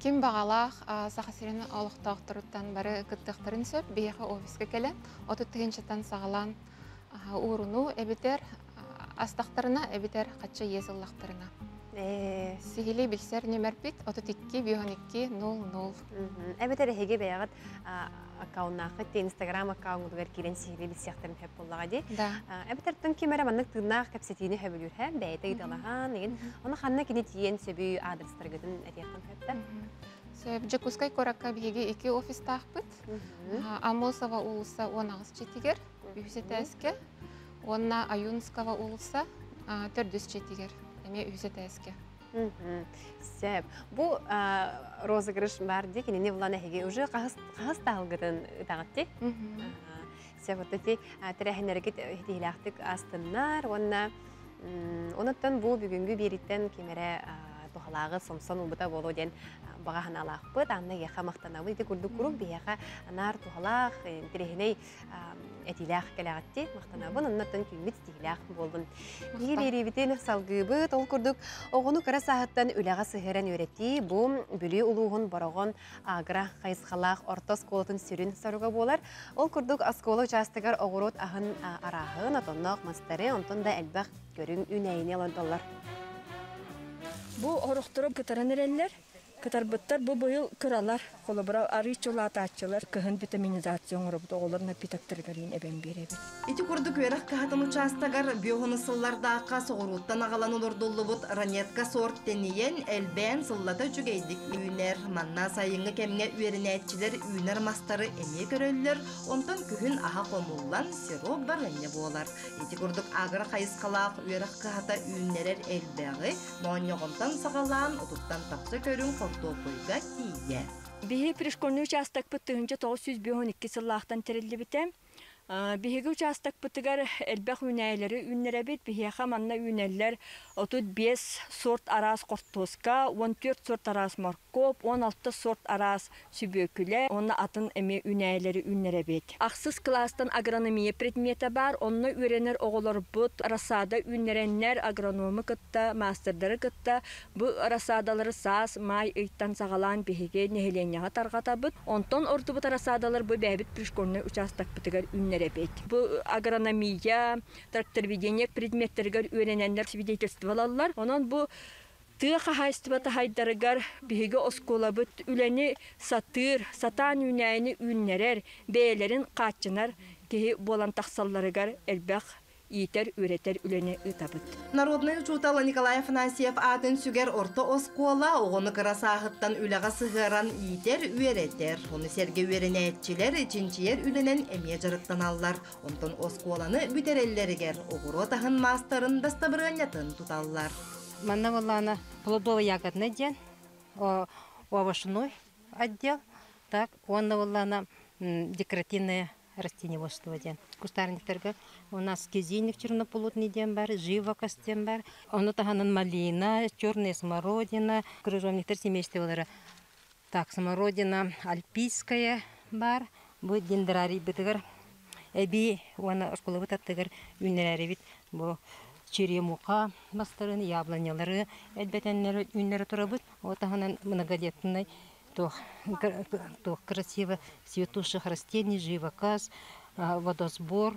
Ким баҕалаах Саха сирин олохтоохторуттан бары кыттыахтарын сөп. Биһиэхэ офиска кэлэн 30 тыһыынчаттан саҕалаан ууруну эбитэр астахтарына, эбитэр хачча иэс ыллахтарына. Сиһили билсэр нөмербит 32 52 00. Эбэтэр эһиги бэйэҕит аккауннааххыт Инстаграм аккаунтугар киирэн сиһили билсиэхтэрин сөп буоллаҕа дии. Эбэтэр тын ким эрэ маннык тыыннаах кэпсэтиини сөбүлүүр һэ, бэйэтэ ыыталаһан, игин ону ханна кини тиийэн сөбүй адрестаргытын этиэххин сөп да? Сөп. Дьокуускай куоракка биһиги икки офистаахпыт. Амосова уулусса 18 четигэр, үһүс этээскэ, уонна Аюнского уулусса төрдүс четигэр, эмиэ үһүс этээскэ. Сөп. Бу розыгрыш бар дии, кинини булан эһиги уже хаһыс таһылгытын ытаҕыт дии. Сөп, вот ити тэрээһиннэргит тиһилээхтик астыннар уонна онуттан бу бүгүҥҥү биэриттэн ким эрэ туһалааҕы сомсон ылбыта буолуо диэн баҕа санаалаахпыт. Анна эйиэхэ махтанабыт. Ити курдук куруук биһиэхэ анаар туһалаах, интэриэһинэй этиилээх кэлэҕитти махтанабын. Оннуттан түүммүт ситиһиилээх буоллун. Биһиги биэриибитин салгыыбыт. Ол курдук оҕону кыра сааһыттан үлэҕэ сыһыаран үөрэтии бу Бүлүү улууһун Бороҕон агро хайысхалаах орто оскуолатын сүрүн соруга буолар. Ол курдук оскуола учаастагар оҕуруот аһын арааһын, отонноох мастары, онтон да элбэх көрүҥ үүнээйини олордоллор. Бу орохторо кытаран эрэллэр. Кытарбыттар бу быйыл кыралар, холобура арыы чулаатааччылар кыһын витаминизация оҥоробут, оҕолор напитоктарыгар эбэн биэрэбит. Ити курдук үөрэх кыһатын учаастагар биоһуну сыллардаахха соҕурууттан аҕалан олордуллубут ранетка сорт тэнийэн, элбээн сыллата үчүгэйдик үүнэр. Манна сайыҥҥы кэмҥэ үөрэнээччилэр үүнэр мастары эмиэ көрөллөр, онтон күһүн аһа хомуллан сироп барыанньа буолар. Ити курдук агро хайысхалаах үөрэх кыһата үүннэрэр элбэҕи моонньоҕонтон саҕалаан отуттан тахса көрүҥ хортуоппуйга тиийэ. Биһи пришкольный участокпыт 1952 сыллаахтан тэриллибитэ. Биһиги участокпытыгар элбэх үүнээйилэри үүннэрэбит. Биһиэхэ манна үүнэллэр 35 сорт араас хортуоска, 14 сорт араас моркуоп, 16 сорт араас сүбүөкүлэ, уонна атын эмиэ үүнээйилэри үүннэрэбит. Ахсыс кылаастан агрономия предмета баар, онно үөрэнэр оҕолорбут рассада үүннэрэннэр агроному кытта, мастердары кытта бу рассадалары саас, маай ыйтан саҕалаан биһиги нэһилиэнньэҕэ тарҕатабыт. Онтон ордубут рассадалар бу бэйэбит пришкольнай учаастакпытыгар үүннэрэбит. Бу агрономия, трактороведение предметтэригэр үөрэнэннэр свидетельстволаллар. Онон бу тыа хаһаайыстыбата хайдарыгар биһиги оскуолабыт үлэни сатыыр, сатаан үүнээйини үүннэрэр, бэйэлэрин хааччынар киһи буолан тахсалларыгар элбэх Иитэр, үөрэтэр үлэни ыытабыт. Народнай учуутал Николай Афанасьев аатын сүгэр орто оскуола оҕону кыра сааһыттан үлэҕэ сыһыаран иитэр, үөрэтэр. Ону сэргэ үөрэнээччилэр чинчийэр үлэнэн эмиэ дьарыктаналлар. Онтон оскуоланы бүтэрэллэригэр оҕуруот аһын маастарын дастабырыанньатын туталлар. Манна буоллаҕына плодово-ягодный диэн овощной отдел, так уонна буоллаҕына декоративное растениеводство диэн. Кустарниктарга у нас кизильник черноплодный диэн бар, живокость диэн бар. Ону таһынан малина, черная смородина, крыжовниктар семействолара. Так, смородина альпийская бар. Бу дендрарийбытыгар эбии уонна оскуолабыт аттыгар үүннэрэрибит бу черемуха мастарын, яблонялары элбэтэннэр үүннэрэ турабыт. Ол таһынан многодетный туох туох красиво цветущих растений, живокос, водосбор,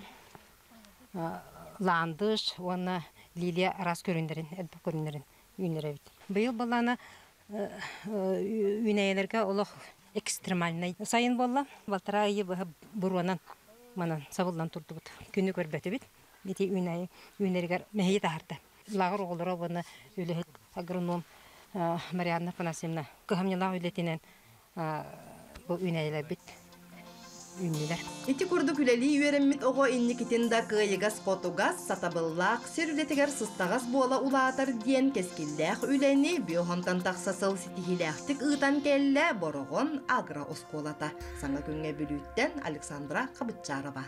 ландыш уонна лилия араас көрүҥнэрин, элбэх көрүҥнэрин үүннэрэбит. Быйыл балаана үүнээйилэргэ олох экстремальнай сайын буолла. Балтараа ыйы быһа буруонан манан сабыллан турдубут. Күнү көрбөтүбүт. Ити үүнээйи үүнэригэр мэһийи таһаарда. Лааҕыр оҕолоро уонна үлэһит агроном Марианна Афанасьевна кыһамньылаах үлэтинэн бу үүнээйилэрбит үүннүлэр. Ити курдук үлэлии үөрэммит оҕо инникитин да кыайыгас-хотугас, сатабыллаах, сир үлэтигэр сыстаҕас буола улаатар диэн кэскиллээх үлэни Бүөхонтон тахса сыл ситиһиилээхтик ыытан кэллэ Бороҕон агро-оскуолата. Саҥа күҥҥэ Бүлүүттэн Александра Хабытчарова.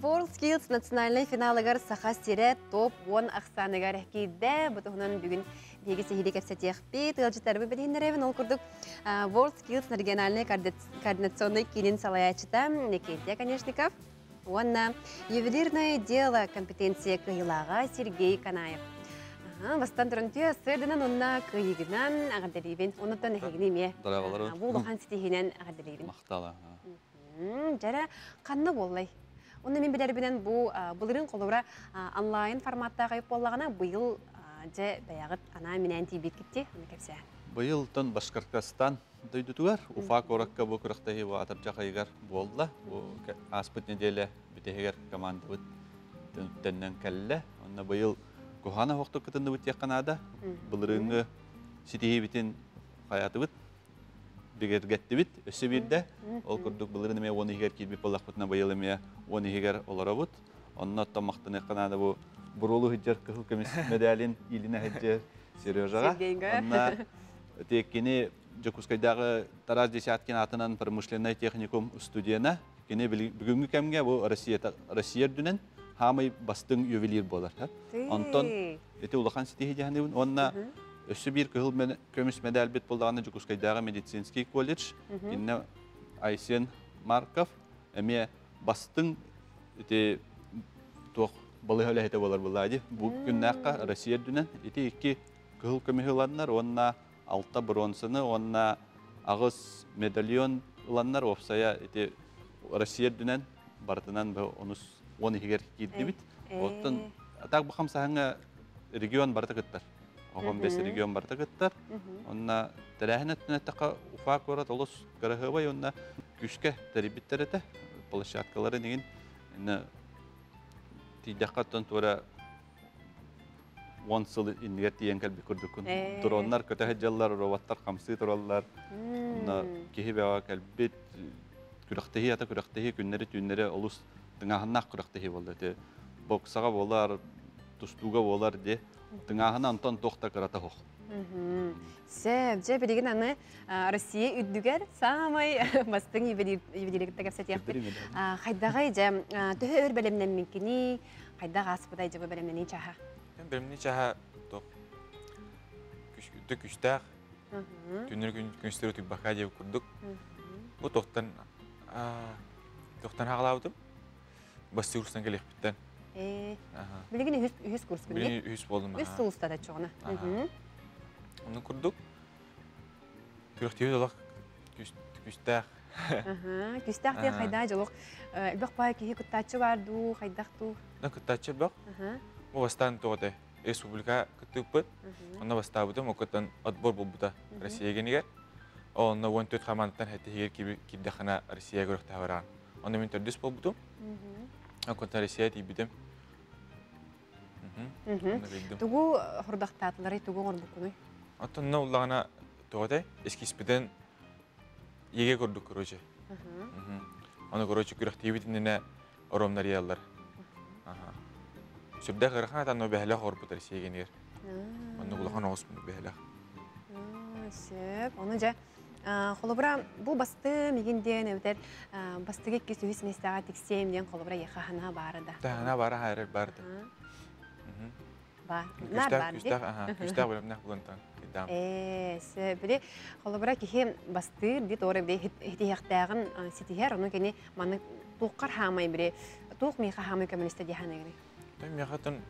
World Skills национальнай финалыгар Саха сирэ топ-10 ахсааныгар киирдэ. Бу туһунан бүгүн биһиги сиһилии кэпсэтиэхпит. Ыалдьыттарбыт билиһиннэрэбин. Ол курдук World Skills региональнай координационнай киинин салайааччыта Никития Конечников уонна ювелирное дело компетенция кыайыылааҕа Сергей Канаев. Бастан туран түйэ сырдынан онна кыайыгынан аҕарделиибин. Онуттан эһигини эмиэ бу улахан ситиһинэн аҕарделиибин. Махтала. Дьэрэ ханна буоллай? Онно мин билэрбинэн бу былырыын холобура онлайн форматтаах айып буоллаҕына быйыл дьэ бэйэҕит анаан-минээн тиийбиккит аны кэпсээ. Быйылтан Башкортостан дойдутугар Уфа куоракка бу күрэхтэһии бу атырдьах ыйыгар буолла. Бу ааспыт неделя бүтэһигэр командабыт төннөн кэллэ. Онно быйыл куһаҕан оһохтук кытынныбыт диэххэ наада. Былырыыҥҥы ситиһиибитин хайаатыбыт бигэргэттибит өссө биирдэ. Ол курдук былырыын эмиэ уон иһигэр киирбит буоллахпытына быйыл эмиэ уон иһигэр олоробут. Онно оттон махтаныахха наада бу буруолу сылдьар кыһыл көмүс медалин иилинэ сылдьар Сережаҕа. Онно кини Дьокуускайдааҕы Тарас Десяткин аатынан промышленнай техникум студена. Кини бүгүҥҥү кэмҥэ бу Россия Россия үрдүнэн хаамай бастыҥ ювелир буолар. Онтон ити улахан ситиһии дьаһаныбын. Уонна өссө биир кыһыл көмүс медальбит буоллаҕына Дьокуускайдааҕы медицинский колледж кинне Айсен Марков эмиэ бастыҥ ити туох балыыһа үлэһитэ буолар буоллаа бу күннээххэ Россия үрдүнэн ити икки кыһыл көмүһү ыланнар уонна алта бронзаны уонна аҕыс медальон ыланнар уопсайа ити Россия үрдүнэн барытынан онус уон иһигэр киирдибит. Оттон так бу хамсаһыҥҥа регион барыта кыттар. Оҕом бес регион барыта кыттар. Онна тэрээһин өттүнэн эттэххэ Уфа куорат олус кыраһыабай уонна күүскэ тэрийбиттэр этэ. Площадкаларын игин тиийдэххэ оттон туора уон сыл иннигэр тиийэн кэлбит курдуккун. Дроннар көтө сылдьаллар, роботтар хамсыы тураллар. Онно киһи бөҕө кэлбит. Күрэхтэһии ата күрэхтэһии күннэри-түүннэри олус тыҥааһыннаах күрэхтэһии буолла. Ити боксаҕа буолар, тустууга буолар дии. Тыҥааһына онтон туох да кырата суох. Сөп, дьэ билигин аны Россия үрдүгэр саамай бастыҥ ювелирикта кэпсэтиэхпит. Хайдаҕай дьэ төһө өр бэлэмнэммиккиний, хайдах ааспытай дьэ бу бэлэмнэнии чаһа? Бэлэмнэнии чаһа туох күстээх. Түннэр күнүстэри утуйбакка диэбит курдук. Бу тохтан тохтан хаҕалаабытым. Бастыыр курстан кэлиэхпиттэн. Билигин үһүс үһүс курс Билигин үһүс буоллум. Үс сыл устата чоҕуна. Оннук курдук күрэхтиир олох күстээх. Күстээх диэн хайдаа дьолох элбэх баай киһи кыттааччы бар дуу, хайдах дуу? Кыттааччы элбэх. Бу бастаан тоҕо этэй? Республика кыттыыппыт. Онно бастаабытым, окуттан отбор буолбута Россия генигэр. Онно 14 хамаандаттан хэттиһигэр киирдэххинэ Россия көрөхтөһө бараҕын. Онно мин төрдүс буолбутум. Онтон Россия тиийбитим. Тугу хордахтаатыларый, тугу оҥорбуккунуй? Оттон онно уллаҕына туох этэй? Эскизпитин еге курдук, короче. Ону, короче, күрэхтиибит иннинэ оромнарыйаллар. Сүрдээх ыарахан атан бэһэлэх оҕорбут Россия генигэр. Оннук улахан оҕус бэһэлэх. Сөп. Ону дьэ холобура бу басты мигин диэн эбэтэр бастыгы иккис үһүс миэстэҕэ тиксиэм диэн холобура яха хана баара да. Хана баара хайрар баар да. Ба. Нар бар ди. Күстээх бөлөмнөх булантан. Ээ, били холобура киһи бастыыр ди тоора били хитиһэхтээҕин ситиһэр, ону кини маны туоххар хаамай били туох миэхэ хаамай көмөлөстө дии ханыгыный? Той миэхэ тон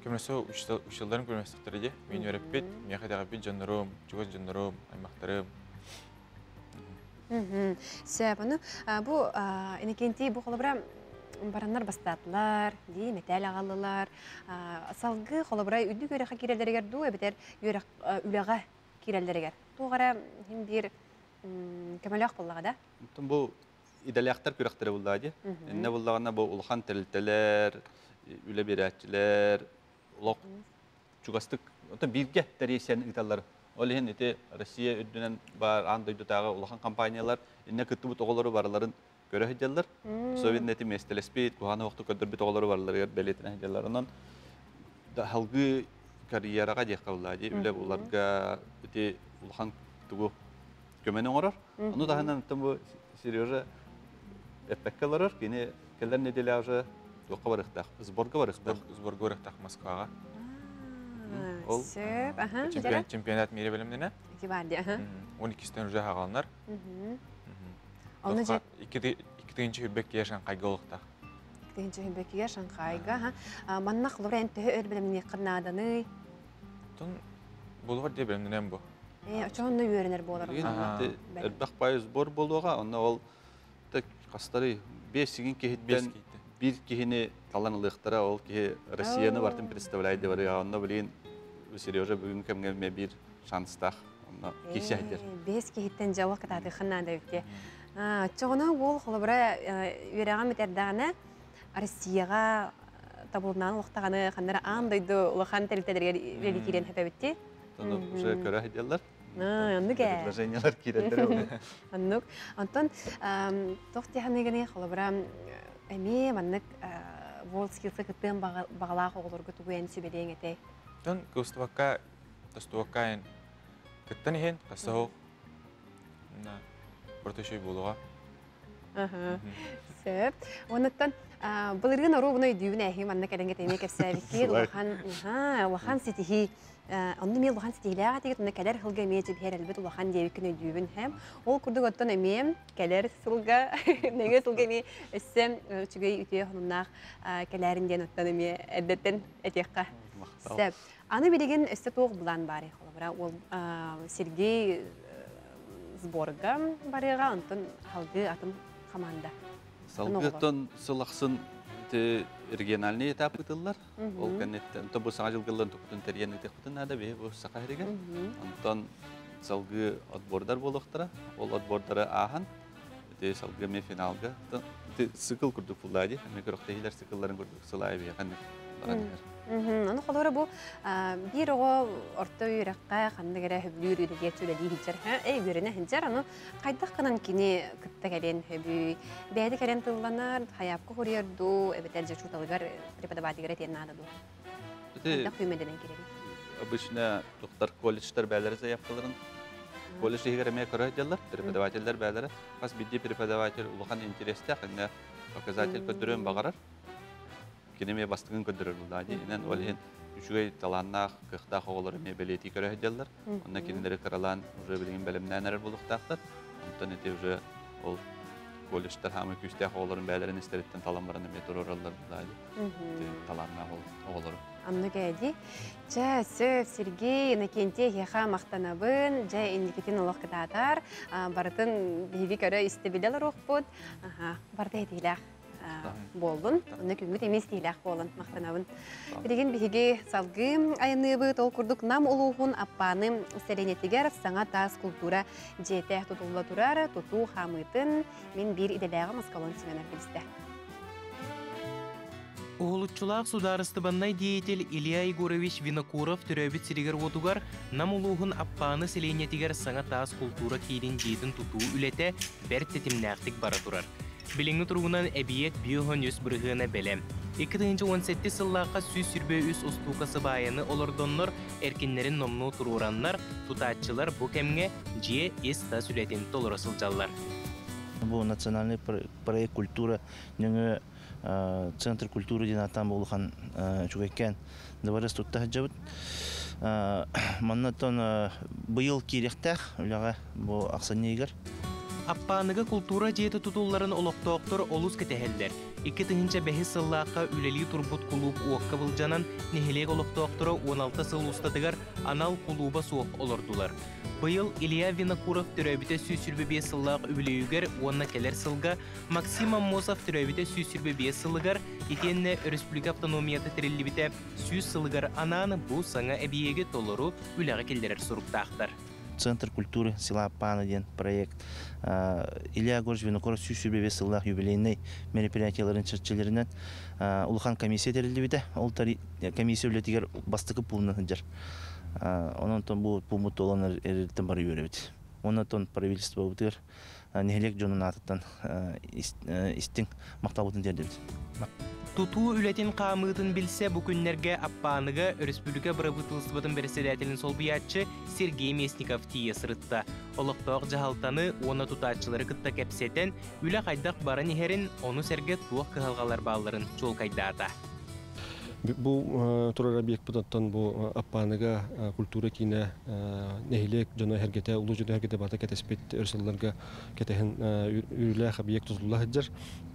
көмөлөсө учителларым көмөлөстөхтөрө дии. Мин үөрэппит, миэхэ итэҕэйбит дьоннорум, чугас дьоннорум, аймахтарым. Сөп, ону бу Иннокентий бу холобура бараннар бастаатылар, дии мэтээл аҕаллылар. Салгыы холобура үрдүк үөрэххэ киирэллэригэр дуу, эбэтэр үөрэх үлэҕэ киирэллэригэр туох эрэ иһин биир көмөлөөх буоллаҕа да? Онтон бу идэлээхтэр күрэхтэрэ буллаҕа дии. Иннэ буллаҕына бу улахан тэрилтэлэр, үлэ биэрээччилэр олох чугастык оттон бииргэ тэрийсэн ыыталлар. Ол иһин ити Россия үрдүнэн баар аан дойдутааҕы улахан компаниялар иннэ кыттыбыт оҕолору барыларын көрө сылдьаллар. Особенно ити миэстэлэспит, куһаҕан оһохтук көрдөрбүт оҕолору барыларыгар бэлиэтэнэ сылдьаллар. Онон салгыы карьераҕа диэххэ буллаа дии, үлэ буларга ити улахан тугу көмөнү оҥорор. Ону таһынан оттон бу Сережа эппэккэ олорор, кини кэлэр неделя уже туохха барыахтаах? Сборга барыахтаах. Сборга барыахтаах Москваҕа. Ол сөп, аха. Чемпионат мира бэлэмнэнэ. Ити бар дии, аха. 12-стен уже хагаланар. Онно же 2 тыһыынча хүрбэккигэ Шанхайга олохтаах. 2 тыһыынча хүрбэккигэ Шанхайга, аха. Манна холобура эн төһө өр бэлэмниэххин нааданый? Тон булугар дии бэлэмнэнэн бу. Очоонно үөрэнэр буолар. Элбэх бай сбор буолуоҕа, онно ол хастары бес сигин киһиттэн биир киһини талан ылыахтара, ол киһи Россияны бартын представляет деп барыга. Онно билин Сережа бүгүн кэмҥэ бир шанстаах онно киһи Бес киһиттен жауап кытаатыхын наада битте. Чоҕуна уол холобура үөрэҕин бүтэрдэҕинэ Россияҕа табылынан олохтаҕаны ханнара аан дойду улахан тэрилтэлэригэр үлэлии киирэн хэпэбитти. Уже көрө сылдьаллар. Оннук ээ. Предложениялар киирэллэр. Оннук. Онтон туох тиһаныгыны холобура эмиэ маннык WorldSkills кыттыан бағалаах оҕолорго тугу эн сүбэлиэҥ этэй? Тон кыстыбакка тостубакка эн кыттан иһин хасса на протошой буолуға. Сөп. Онуттан былыргын оруобуна өйдүүбүн эһи манна кэлэнгэ тэми кэпсээбикки улахан улахан ситиһии онну эмиэ улахан ситиһилээх этигит онно кэлэр сылга эмиэ дьэбиһэр элбит улахан диэбиккин өйдүүбүн хэм ол курдук оттон эмиэ кэлэр сылга нөҥүө сылга эмиэ өссө үчүгэй үтүө хонуннаах кэлээрин диэн оттон эмиэ эрдэттэн этиэххэ сөп. Аны билигин өссө туох былаан баарый холобура ол Сергей сборга барыаҕа онтон халгыы атын команда. Салгыттан сылахсын региональный этап ытыллар. Ол кэнниттэн бу саҥа жылгыллан тупутун тэрийэн ытыахпытын наада бэйэ бу саха сиригэр. Онтон салгыы отбордар буолуохтара. Ол отбордары ааһан ити салгыы эмиэ финалга цикл курдук буллаа дии. Эмиэ күрэхтэһиилэр циклларын курдук сылаайы биһиэхэ баран иһэр. Аны холобура бу биир оҕо орто үөрэххэ ханнык эрэ хөбүлүүр үлэлиэр үлэлии сылдьар, үөрэнэ сылдьар, аны хайдах гынан кини кытта кэлэн хөбүй, бэйэтэ кэлэн тылланар, хайаапка хуруйар дуу, эбэтэр же учууталыгар преподавателигэр этиэн наада дуу? Хайдах хүмэдэнэн кирэри? Обычно доктор колледжтар бээлери заявкаларын колледж иһигэр эмиэ көрө сылдьаллар, преподавателлэр бээлери. Хас биирдии преподаватель улахан интерестээх, инне показатель көрдөрүөн баҕарар. Кини эмиэ бастыгын көрдөрөр буллаа дии. Инэн ол иһин үчүгэй талааннаах, кыахтаах оҕолор эмиэ бэлиэтии көрө сылдьаллар. Онно кинилэри кыралаан уже билигин бэлэмнээн эрэр буолуохтаахтар. Онтон ити уже ол колледжтар хаамы күүстээх оҕолорун бээлэрин истэриттэн талан баран эмиэ туруораллар буллаа дии. Талааннаах оҕолору. Анны кээди. Чэ, сөп, Сергей, Иннокентий эһиэхэ махтанабын. Дьэ, инникитин олох кытаатар. Барытын биһиги көрө истэбилэл оруохпут. Барыта этиилээх буоллун. Онно күнгүт эмиэ истиилээх буолун. Махтанабын. Билигин биһиги салгыы айанныыбыт. Ол курдук Нам улууһун Аппааны сэлиэнньэтигэр саҥа таас култуура дьиэтэ тутулла турар. Тутуу хаамыытын мин биир идэлээҕим Аскалон Семенов билистэ. Уһулуччулаах судаарыстыбаннай деятель Илья Егорович Винокуров төрөөбүт сиригэр-уотугар Нам улууһун Аппааны сэлиэнньэтигэр саҥа таас култуура киинин дьиэтин тутуу үлэтэ бэрт тэтимнээхтик бара турар. Билиҥҥи туругунан эбийиэк 53 бырыһыана бэлэм. 2017 сыллаахха 123 устуука сыбаайаны олордоннор, эркиннэрин номнуо туруораннар, тутааччылар бу кэмҥэ дьиэ ис-тас үлэтин толоро сылдьаллар. Бу национальный проект культура нөҥүө Центр культуры диэн ааттаан бу улахан үчүгэйкээн дыбарыас тутта сылдьабыт. Манна быйыл киириэхтээх үлэҕэ бу ахсынньы ыйыгар. Аппааныга култуура дьиэтэ тутулларын олохтоохтор олус кэтэһэллэр. 2005 сыллаахха үлэлии турбут кулууп уокка былдьанан, нэһилиэк олохтоохторо 16 сыл устатыгар анал кулууба суох олордулар. Быйыл Илья Винокуров төрөөбүтэ 125 сыллаах үбүлүөйүгэр уонна кэлэр сылга Максим Аммосов төрөөбүтэ 125 сылыгар итиэннэ республика автономията тэриллибитэ 100 сылыгар анаан бу саҥа эбийиэги толору үлэҕэ киллэрэр соруктаахтар. Центр культуры села Аппааны диэн проект Илья Егорович Винокуров 125 сыллаах юбилейнай мероприятиеларын чэрчилэринэн улахан комиссия тэриллибитэ. Ол комиссия үлэтигэр бастакы пуунна сылдьар. Онон бу пууммут туолан эрэртэн бары үөрэбит. Онон правительствобытыгар нэһилиэк дьонун аатыттан истиҥ махталбытын тиэрдэбит. Тутуу үлэтин хаамыытын билсэ бу күннэргэ Аппааныга өрөспүүбүлүкэ бырабыыталыстыбатын бэрэссэдээтэлин солбуйааччы Сергей Местников тиийэ сырытта. Олохтоох дьаһалтаны уонна тутааччылары кытта кэпсэтэн, үлэ хайдах баран иһэрин, ону сэргэ туох кыһалҕалар баалларын чуолкайдаата. Бу турар объекпыт оттон бу Аппааныга культура киинэ нэһилиэк дьоно эргэтэ, улуу дьоно эргэтэ барыта кэтэспит өр сылларга кэтэһин үрүүлээх объект тутулла сылдьар.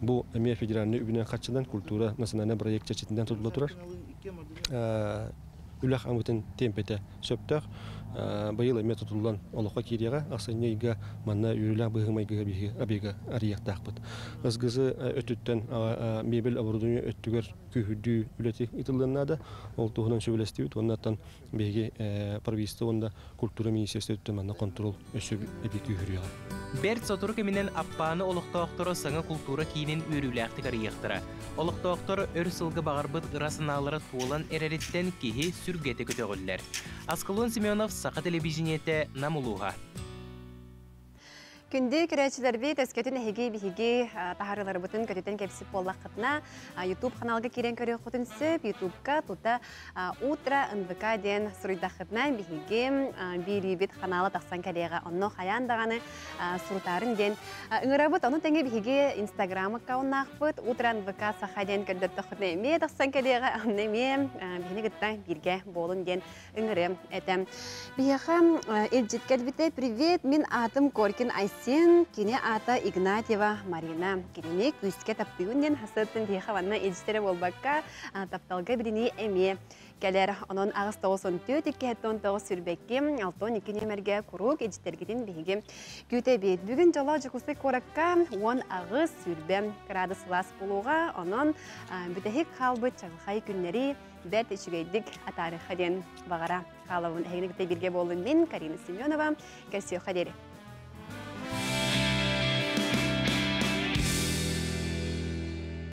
Бу эмиэ федеральный үбүнэн харчынан культура национальный проект чэрчитинэн тутулла турар. Үлэх амытын темпэтэ сөптөөх. Быйыл эмиэ тутуллан олоххо киириэҕэ. Ахсынньы ыйга манна үөрүүлээх быһыы-майгыга биһиги объегы арыйыахтаахпыт. СГЗ өттүттэн мебель оборудование өттүгэр күүһүрдүү үлэти ыытыллыан наада. Ол туһунан сөбүлэстибит уонна биһиги правительство уонна культура министерствотыттан манна контрол өссө эбии күүһүрүөҕэ. Бэрт сотору кэминэн Аппааны олохтоохторо саҥа култуура киинин үөрүүлээхтик арыйыахтара. Олохтоохтор өр сылга баҕарбыт ыра санаалара туолан эрэриттэн киһи сүргэтэ көтөҕүллэр. Аскалон Семенов, Саха телевидениетэ, Нам улууһа. Күндү көрөөччүлэрбит, өскөтүн эһиги биһиги таһаарыыларбытын көтүтэн кэпсип буоллаххытына, YouTube ханаалга киирэн көрүөххүтүн сөп. YouTube-ка тута Утро НВК диэн суруйдаххытына биһиги биэриибит ханаала тахсан кэлиэҕэ. Онно хайаан даҕаны сурутаарын диэн ыҥырабыт. Ону тэҥэ биһиги Instagram аккауннаахпыт Утро НВК Саха диэн көрдөрдөххүтүнэ эмиэ тахсан кэлиэҕэ. Онно эмиэ биһини кытта бииргэ буолун диэн ыҥырыам этэ. Биһиэхэ илдьит кэлбитэ «Привет, мин аатым Коркин Айсен, кини аата Игнатьева Марина. Кинини күүскэ таптыыбын» диэн хасыаттан биһиэхэ манна илдьиттэрэ буолбакка, тапталга билинии эмиэ кэлэр. Онон 894 279 сүүрбэкки 62 нүөмэргэ куруук илдьиттэргитин биһиги күүтэбит. Бүгүн дьоло Дьокуускай куоракка 18 сүүрбэ градус сылаас буолуоҕа. Онон бүтэһик хаалбыт чаҕылхай күннэри бэрт үчүгэйдик атаарыха диэн баҕара хаалабын. Эһигини кытта бииргэ буоллун мин, Карина Семенова. Көрсүөххэ диэри.